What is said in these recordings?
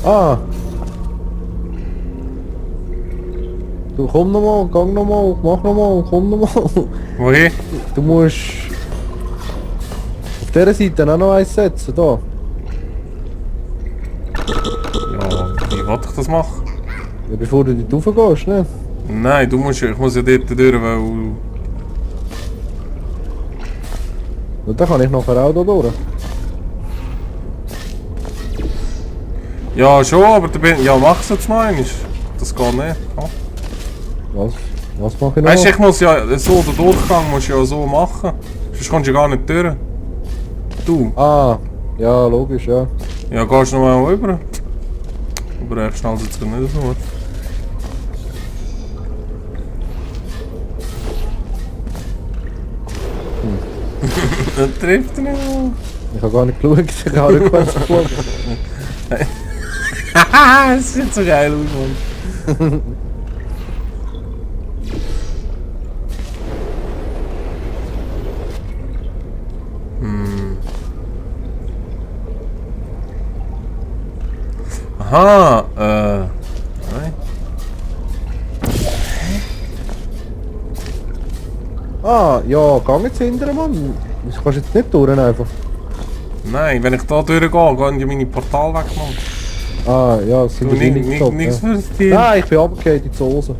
Ah! Du komm nochmal, gang nochmal, mach nochmal, komm nochmal. Wohin? Du musst auf dieser Seite auch noch eins setzen, da. Ja, wie wollte ich das machen? Ja, bevor du dort raufgehst, ne? Nein, ich muss ja dort durch, weil... Und dann kann ich nachher auch da durch. Ja, schon, aber ja, mach's jetzt noch einmal. Das geht nicht. Ja. Was? Was mache ich noch? Weißt du, ich muss ja so, den Durchgang musst du ja so machen. Sonst kommst du ja gar nicht durch. Du? Ah, ja, logisch, ja. Ja, gehst du noch mal rüber. Aber echt schnell sitzt es nicht so. Das trifft ihn nicht mal. Ich habe gar nicht geschaut, ich habe rückwärts geschaut. Haha, das sieht so geil aus, Mann. Aha, nein. Ah, ja, gang jetzt hinterher, Mann. Das kannst jetzt nicht durch einfach. Nein, wenn ich da durchgehe, gehen ja meine Portal weg, Mann. Ah, ja, das sind Du, wahrscheinlich gestoppt, nichts ja. für das Team. Nein, ich bin runtergefallen in die Hose.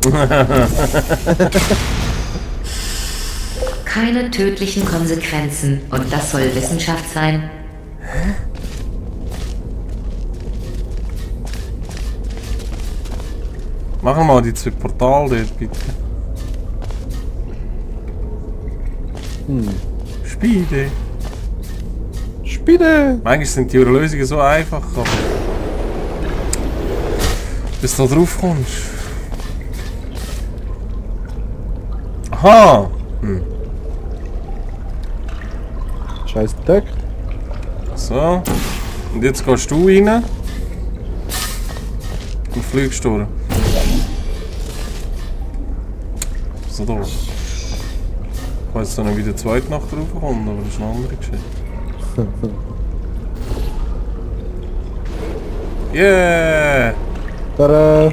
Keine tödlichen Konsequenzen. Und das soll Wissenschaft sein? Mach mal die 2 Portale dort, bitte. Spiele. Spiele! Manchmal sind die Lösungen so einfach, aber... Bis du da drauf kommst. Aha! Scheiß Deck. So. Und jetzt gehst du rein. Und fliegst durch. So da. Ich weiß nicht, wie der zweite Nacht drauf kommt, aber das ist eine andere Geschichte. Yeah! Da,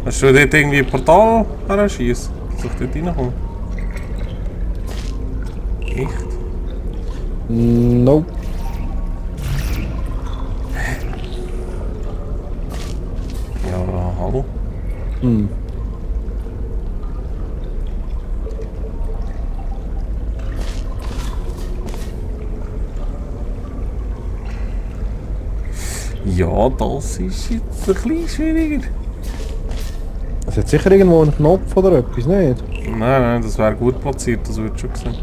Hast du dort irgendwie ein Portal herschießen? Dass ich dort reinkomme? Echt? nope. Ja, hallo? Ja, das ist jetzt ein bisschen schwieriger. Es hat sicher irgendwo einen Knopf oder etwas, nicht? Nein, das wäre gut platziert, das wird schon gesehen.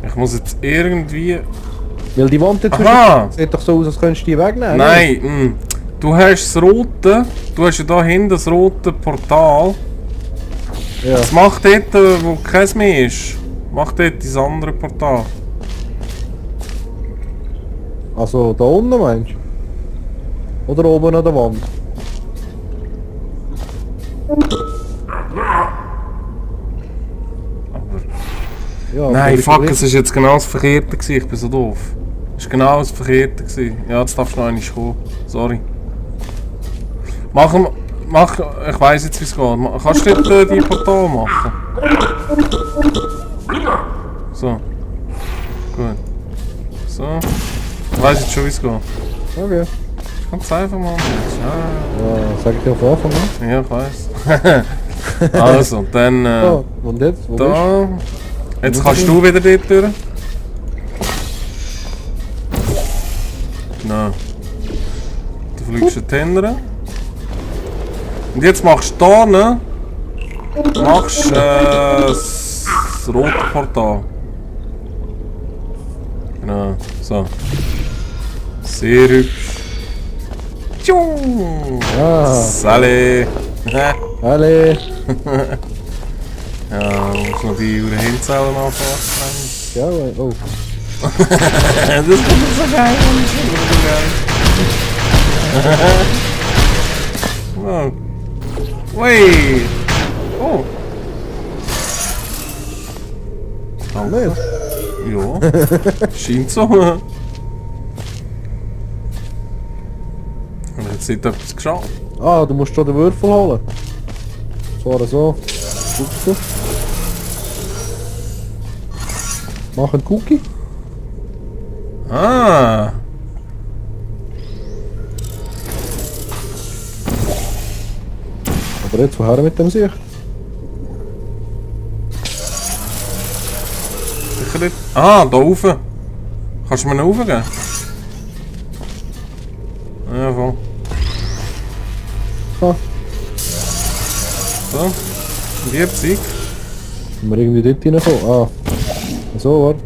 Ich muss jetzt irgendwie... Weil die Wand dazwischen Aha! sieht doch so aus, als könntest du die wegnehmen. Nein, du hast das rote, du hast ja da hinten das rote Portal. Ja. Das macht dort, wo keins mehr ist. Mach dort das andere Portal. Also da unten meinst du? Oder oben an der Wand? Aber... Ja, Nein, fuck, es ist jetzt genau das Verkehrte gewesen. Ich bin so doof. Es war genau das Verkehrte gewesen. Ja, jetzt darfst du noch einmal kommen. Sorry. Mach, ich weiss jetzt, wie es geht. Kannst du dort die Portal machen? So. Gut. So. Ich weiss jetzt schon, wie es geht. Okay. Ganz einfach mal. Ja, sag ich dir von Anfang an. Ja, ich weiss. Also, dann Ja, und jetzt? Wo bist da. Jetzt kannst du wieder dort durch. Genau. Du fliegst den Tenner. Und jetzt machst du da ne? Machst das rote Portal. Genau, so. Sehr hübsch. Tschung! Ah, Salut! alle. Ja, muss noch die Uhren Hinzellen anfangen. Ja, oh. Das kommt so geil, das kommt so geil. Wow. Ui! Danke. Ja, scheint so. Habe ich jetzt nicht etwas geschafft? Ah, du musst schon den Würfel holen. So oder so. Guckst du? Mach einen Cookie. Ah! Aber jetzt woher mit dem Sicht? Sicher nicht. Ah, da rauf. Kannst du mir noch raufgeben? Ja, voll. Ah, So. Und jetzt Sieg. sind wir irgendwie dort reinkommen? Ah. So, warte.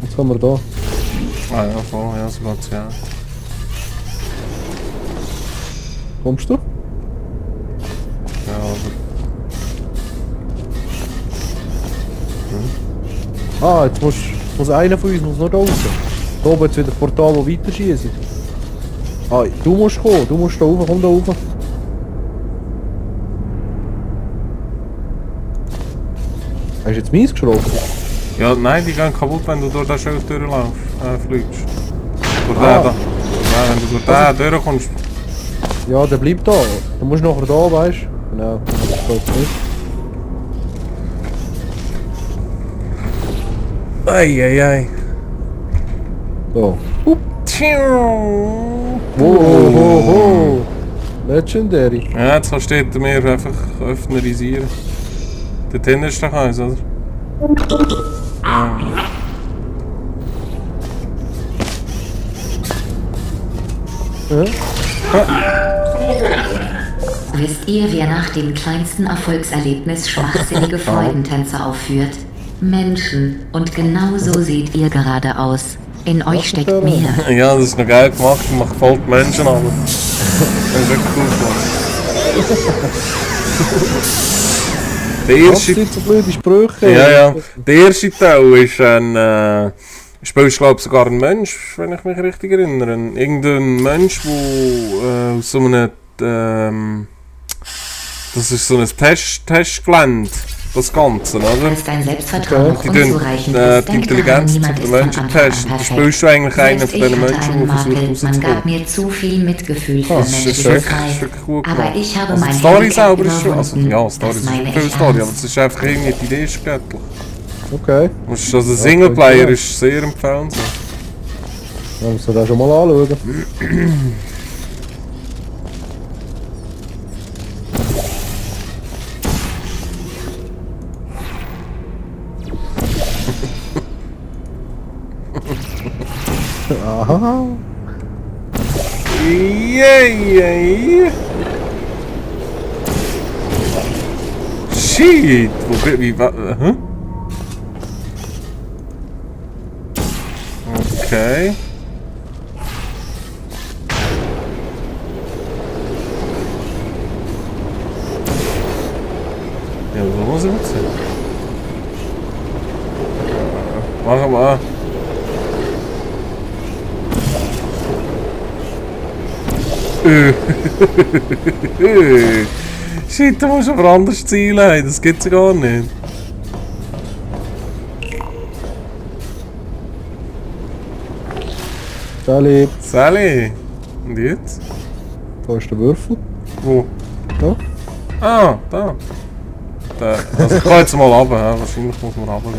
Jetzt kommen wir da. Ah ja, voll. Ja, so geht's ja. Kommst du? Ja, aber... Ah, jetzt muss einer von uns muss noch da raus. Da oben jetzt wieder ein Portal, das weiter schießt. Ah, du musst kommen, du musst da rauf, komm da rauf. Hast du jetzt meins geschraubt? Ja, nein, die gehen kaputt, wenn du durch den Schild durchlaufst. Fliegst. Durch Ah. den da. Ja, wenn du durch den durchkommst. Ja, der bleibt da. Du musst nachher da, weißt du? Genau, das geht nicht. Eieiei. So. Tschiu. Wow. Legendary. Ja, jetzt kannst du dort mehr einfach öffnerisieren. Dort hinten ist doch eins, oder? Ja. Ja. Wisst ihr, wer nach dem kleinsten Erfolgserlebnis schwachsinnige Freudentänze aufführt? Menschen. Und genau so seht ihr gerade aus. In euch steckt mehr. Ja, das ist noch geil gemacht und macht voll die Menschen an. Das ist wirklich cool gemacht. Der Was erste... sind so blöde Sprüche? Ja, ja. Der erste Teil ist ein... spielst glaube sogar ein Mensch, wenn ich mich richtig erinnere. Irgendein Mensch, der aus so einem... das ist so ein Testgelände. Das Ganze, oder? Als dein Selbstvertrauen noch Die tun unzureichend die ist, denk Intelligenz daran, niemand der ist Menschen von Anfang an testen. Du perfekt. spielst du eigentlich einen Selbst von diesen ich hatte Menschen, einen der versucht Makel. Man gab rauszukommen. mir zu viel Mitgefühl für Das ist menschliches wirklich Leid. gut Aber gemacht. ich habe Also mein die Story Handicap selber ist schon... Also, überwunden. ja, Story Das ist meine eine ich viel Story, aber ernst. es ist einfach irgendwie... Die Idee ist göttlich. Okay. Also der Singleplayer ist sehr empfehlenswert. Dann musst du das schon mal anschauen. Aha. Yay! Shit! Wie war... Okay. Ja, so muss ich jetzt sehen. Machen wir. Shit, du musst aber anders Ziel haben, das gibt's ja gar nicht. Sally, Sally! Und jetzt? da ist der Würfel. Wo? Ja. Ah, da. Da. Also ich kann jetzt mal runter, ja. Wahrscheinlich muss man runter.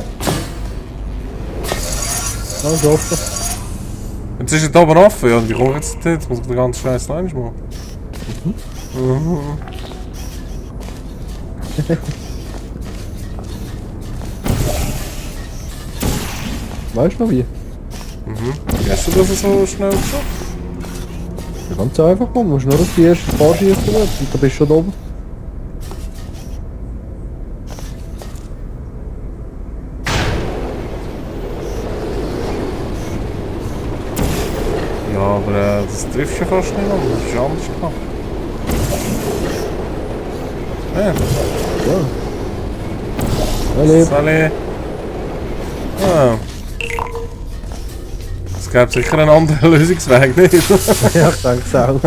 Ja, ist offen. Jetzt ist es oben offen, ja. Wie komme ich jetzt dorthin? Jetzt muss ich den ganzen Scheiß noch einmal machen. Weißt du noch wie? Wie hast du das so schnell geschafft? Ja, ganz einfach, man. Du musst nur auf die erste Paar schießen und dann bist du schon oben. Ja, aber das trifft ja fast nicht an. Das ist anders gemacht. Ja, Ja, lieb. Sally. Ah. Es gäbe sicher einen anderen Lösungsweg, nicht? Ja, ich denke es auch.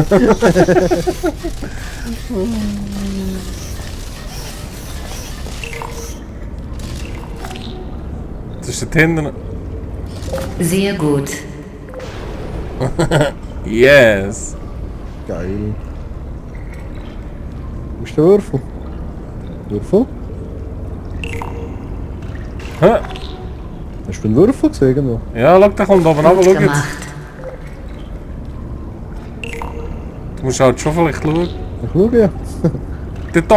Ist das hinten? Sehr gut. Yes! Geil. Wo ist der Würfel? Würfel? Hä? Hast du einen Würfel gesehen irgendwo? Ja, schau, der kommt oben runter, Gut schau jetzt. gemacht. Du musst halt schon vielleicht schauen. Ich schau ja. Dort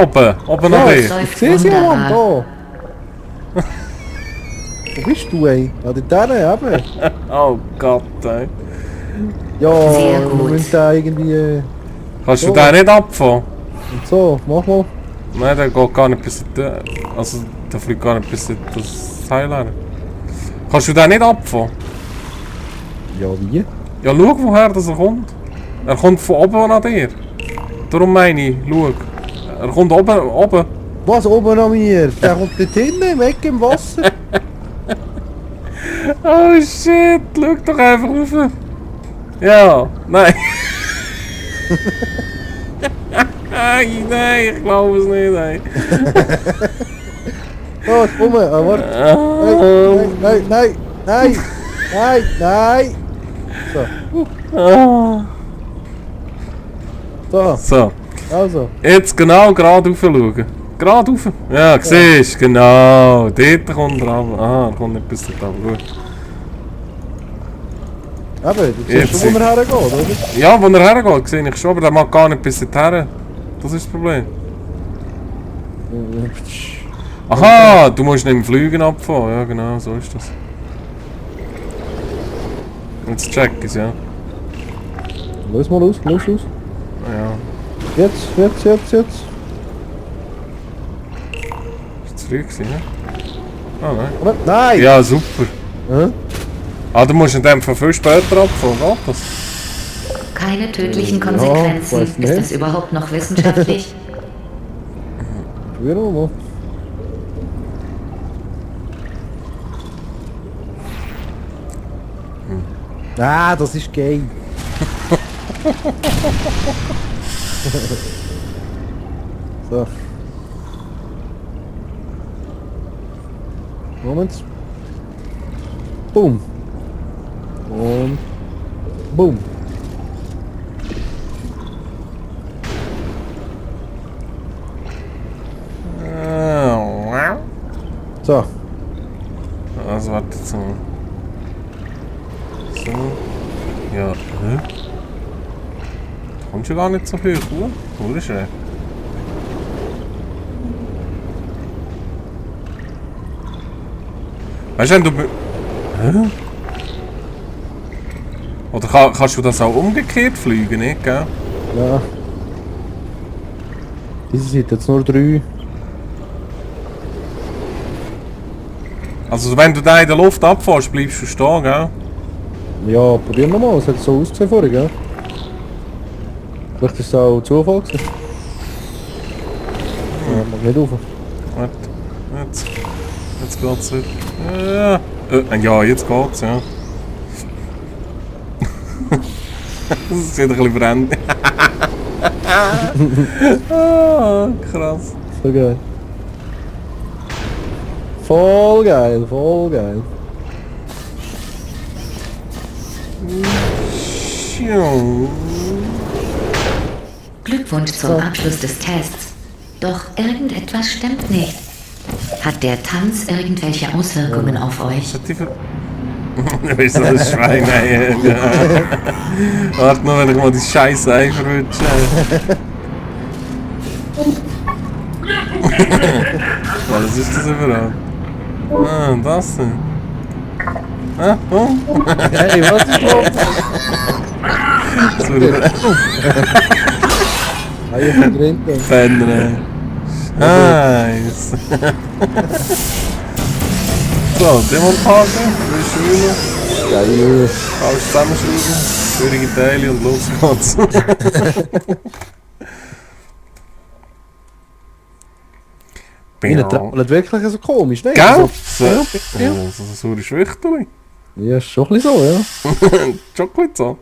oben noch Ja, hier. ich Läuft sehe sie ja, Mann, wunderbar. da. Wo bist du, ey? Ah, dort eben. Oh Gott, ey. Ja, Sehr wir gut. müssen da irgendwie... Kannst du So. den nicht abfahren? Und so, mach mal. Nein, der geht gar nicht bis da. Also, der fliegt gar nicht bis in das Teil her. Kannst du den nicht abfahren? Ja, wie? Ja, schau, woher das er kommt. Er kommt von oben an dir. Darum meine ich, schau. Er kommt oben. Was, oben an mir? Der kommt dort hinten, weg im Wasser. Oh shit, schau doch einfach rauf. Ja, nein. Nein, ich glaube es nicht, ey. Oh, komm, warte. Nein, nein, nein, nein, nein. So, Ah. so, So, also. jetzt genau gerade rauf schauen. Gerade rauf. Ja, siehst du, genau. Dort kommt er runter. Ah, er kommt nicht bis dort runter. Gut. Eben, du siehst Jetzt schon, wo wir hergehen, oder? Ja, wo er hergeht, sehe ich schon, aber der mag gar nicht bis dorthin. Das ist das Problem. Aha, du musst nicht im Flügen abfahren. Ja, genau, so ist das. Jetzt check ich's, ja. Los mal los, los, los. Ja, Jetzt. ist zu früh gewesen, ja? Ah, nein. Oder? Nein! Ja, super. Hä? Ah, du musst in dem Fall viel später abfahren, geht das? Keine tödlichen Ja, Konsequenzen. weiß nicht. Ist das überhaupt noch wissenschaftlich? Probieren wir mal. Ah, das ist gay. So. Moment. Boom. Und boom. So. Also warte so. So. Ja, hä? Du kommst ja gar nicht so hoch, oder? Wo ist er? Weißt du, wenn du... Hä? Oder kannst du das auch umgekehrt fliegen, nicht, gell? Ja. Diese sind jetzt nur 3. Also wenn du da in der Luft abfährst, bleibst du stehen, gell? Ja, probieren wir mal. Es hat so ausgesehen vorher, gell? Vielleicht ist es auch Zufall gewesen. Ja, mach nicht rauf. Warte, jetzt geht's wieder. Ja, jetzt geht's, ja. Das sieht ein bisschen brennt. Ah, krass. So geil. Voll geil, voll geil. Tschiu. Glückwunsch zum Abschluss des Tests. Doch irgendetwas stimmt nicht. Hat der Tanz irgendwelche Auswirkungen auf euch? Hat die ver... Du bist so ein Schwein, ey. Warte nur, wenn ich mal die Scheiße einverrutsche. Was ist das überhaupt? Ah, das denn? Ah, oh? Hey, was ist los? Das würde Ah, ich bin drin. Penner. Nice. So, Demontage, schön. Geil. Alles zusammenschrauben, schwierige Teile und los geht's. Ihnen trappelt wirklich so komisch, ne? Gell? So, So ein saures Wichterli. ja, ist schon ein bisschen so, ja. Schon gut so.